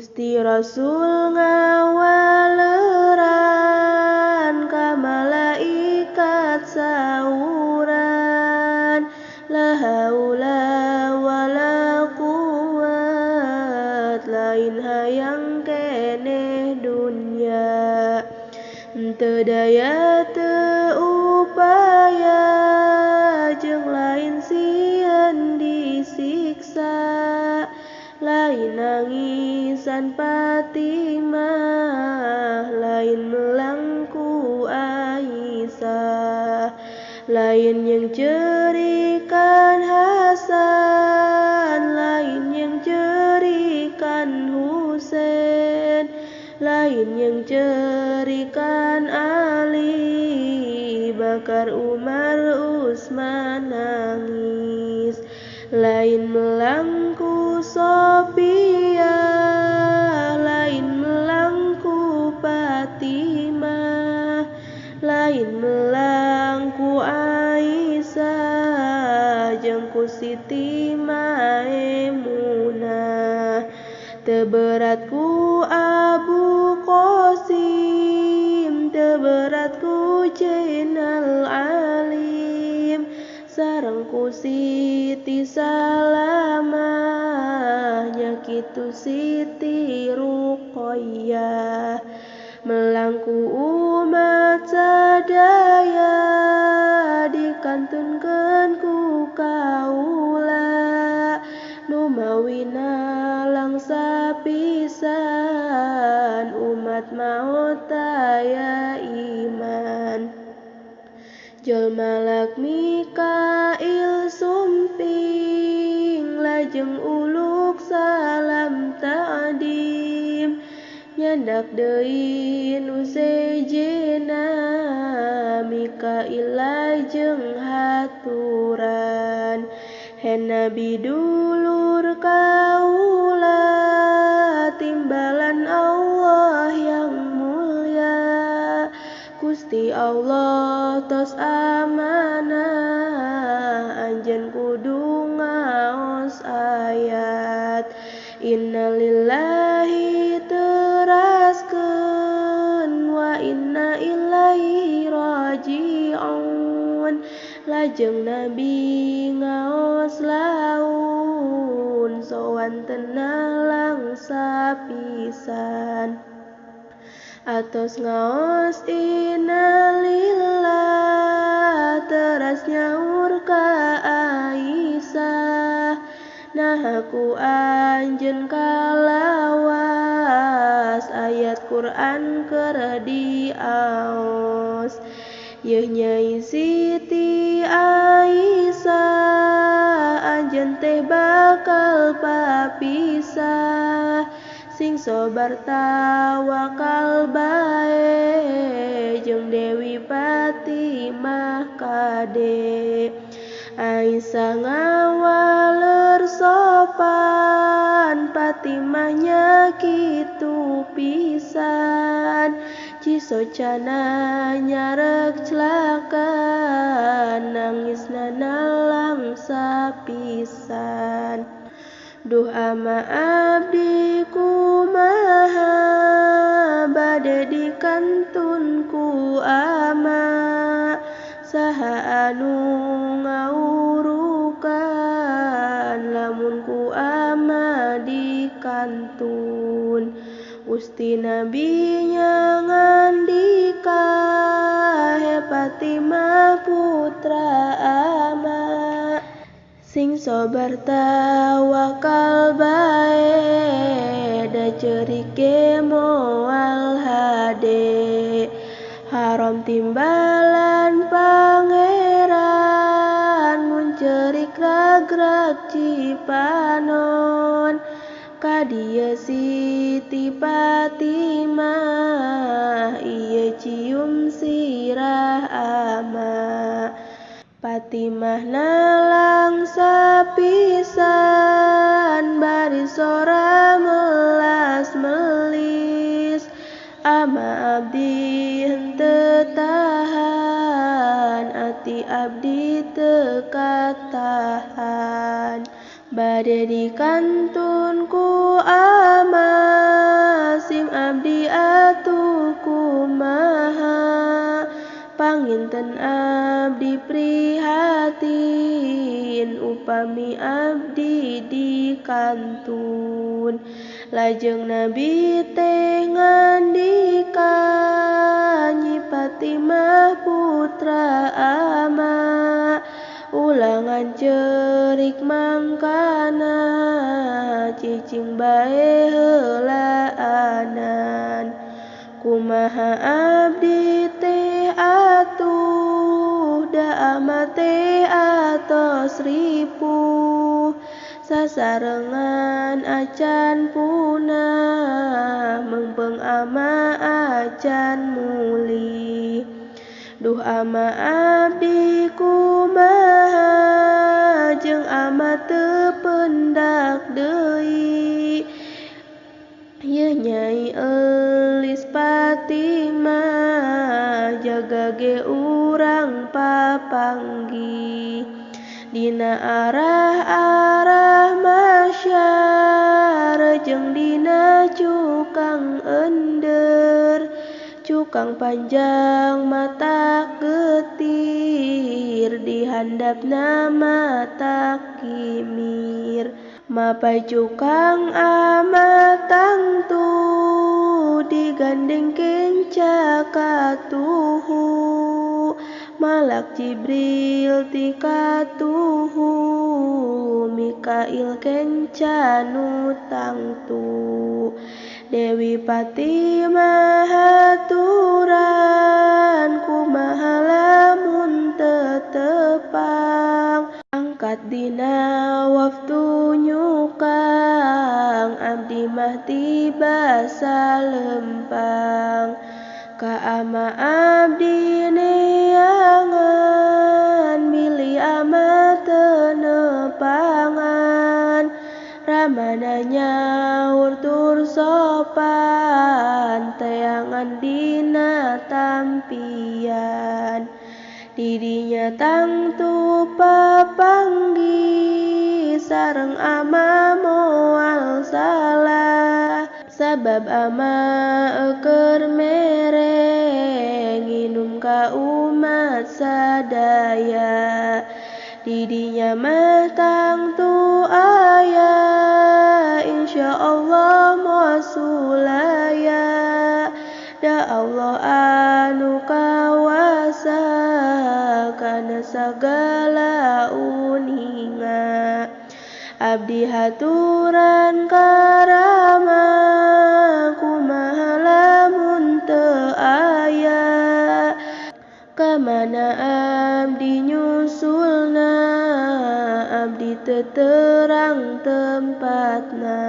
Gusti Rasul ngawaleran ka malaikat sauran. La haula wala quwat, lain hayang keneh dunya. Teu daya teu upaya, jeung lain sieun disiksa. Lain nangisan Fatimah, lain melangku Aisyah. Lain yang cerikan Hasan, lain yang cerikan Husain, lain yang cerikan Ali, Bakar Umar Utsman nangis. Lain melangku Sophia, lain melangku Fatimah, lain melangku Aisyah, jeung ku Siti Maimunah. Teu berat ku Abu Qasim, teu berat ku Jainal Alim, sareng ku Siti Salamah, nya kitu Siti Ruqayyah. Melangku umat sadaya, dikantunkeun ku kaula, nu mawina langsa pisan, umat maot taya iman. Jol malak Mikail sumping, lajeng uluk salam ta'dim, nyandak deui nu sejenna, Mikail lajeng haturan. He Nabi dulur kaula, timbalan Allah yang mulia. Gusti Allah tos amanah, anjeun kudu ngaos ayat. Innalillahi teraskeun, wa inna ilaihi raji'un. Lajeng Nabi ngaos laun, sowan tenang langsa pisan. Atos ngaos innalillah, teras nyaur ka Aisyah. Nah ku anjeun kalawas, ayat Quran keur diaos. Yeuh Nyai Siti Aisyah, anjeun teh bakal papisah. Sing sobar tawakal bae, jeung Dewi Fatimah kade. Aisyah ngawaler sopan, Fatimahnya kitu pisan. Cisocana nyarek celakan, nangisna nalangsa pisan. Duh ama abdi kumaha, bade dikantun ku ama. Saha anu ngaurukan, lamun ku ama dikantun. Gusti Nabi nya ngandika, he Fatimah putra ama. Sing sobar tawakal bae, da ceurik ge moal hade. Haram timbalan pangeran, mun ceurik ragrag Cipanon. Ka dieu Siti Fatimah, ieu cium sirah ama. Fatimah nalangsa pisan, bari sora melas melis. Ama abdi henteu tahan, ati abdi teu katahan. Bade dikantun ku ama, Panginten abdi prihatin upami abdi dikantun. Lajeng Nabi teh ngandika, Nyi Fatimah putra ama, ulangan cerik mangkana, cicing bae heulaanan. Kumaha abdi teh atuh, da ama teh atos ripuh, sasarengan acan punah, meungpeung ama acan mulih. Duh ama abdi kumaha, jeung ama teu pendak deui. Yeuh Nyai Elis Fatimah, jaga ge urang papanggih. Dina arah-arah masyar, jeung dina cukang ender, cukang panjang mata getir, di handapna mata kimir. Mapai cukang ama tangtu, digandeng kenca katuhu, Malak Jibril ti katuhu, Mikail kenca nu tangtu. Dewi Fatimah haturan, kumaha lamun teu tepang. Angkat dina waftu nyukang, abdi mah tiba salempang. Ka ama abdi neangan, bilih ama teu nepangan. Ramana nyaur tur sopan, teangan dina tampian. Didinya tangtu papanggih, sareng ama moal salah. Sabab ama keur mere, nginum ka umat sadaya. Didinya mah tangtu aya, insyaallah moal sulaya. Da Allah anu kawasa, kana sagala uninga. Abdi haturan karama, kumaha lamun teu aya. Kamana abdi nyusulna, abdi teu terang tempatna.